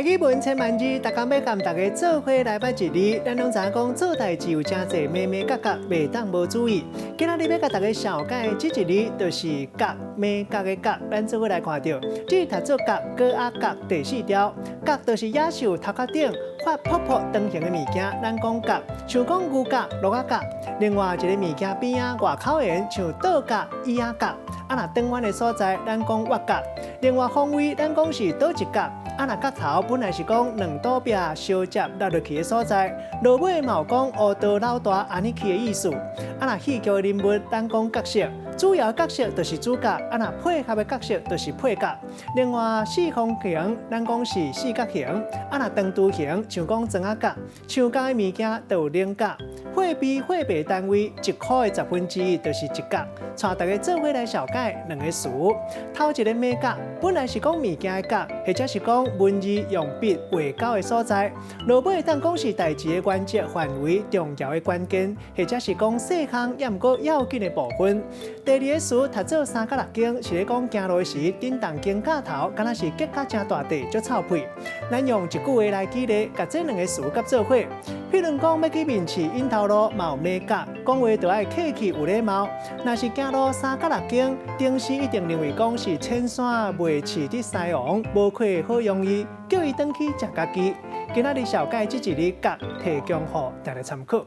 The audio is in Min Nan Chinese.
台語文千萬字，逐工欲共大家做伙來捌一字。咱攏知影講做代誌有誠濟眉眉角角，袂當無注意。今仔日欲共大家紹介這一字，就是角，眉角的角。咱做伙來看著，這讀做角，閣仔角第四調。角就是野獸頭殼頂發泡泡長形的物件，咱講角，像講牛角、鹿仔角。另外一个物件邊仔外口緣，像桌角、椅仔角。啊，若轉彎的所在，咱講彎角。另外方位，咱講是佗一角。啊，若角頭本來是講兩堵壁相接落落去的所在，落尾嘛有講烏道老大按呢去的意思。啊，若戲劇的人物，咱講角色，主要角色就是主角，啊，若配合的角色就是配角。另外四方形，咱講是四角形，啊，若長錘形，像講磚仔角，相仝的物件就有稜角。貨幣貨幣單位一箍的1/10就是一角。帶大家做伙來紹介兩个詞。頭一个眉角，本來是講物件的角，或者是講文字用筆畫勾的所在。落尾會當講是代誌的原則範圍重要的關鍵，或者是講細項猶毋過要緊的部分。第二个詞讀做三角六經，是咧講行路時振動肩胛頭，敢若是結甲誠大塊，足臭屁。咱用一句話來舉例，共這兩个詞佮做伙。譬如講，欲去面試𪜶頭路嘛有眉角，講話就愛客氣有禮貌。若是行路三角六經，頂時一定認為講是淺山袂飼佇西王，無看好容易，叫伊轉去食家己。今仔日紹介這一字角，提供予大家參考。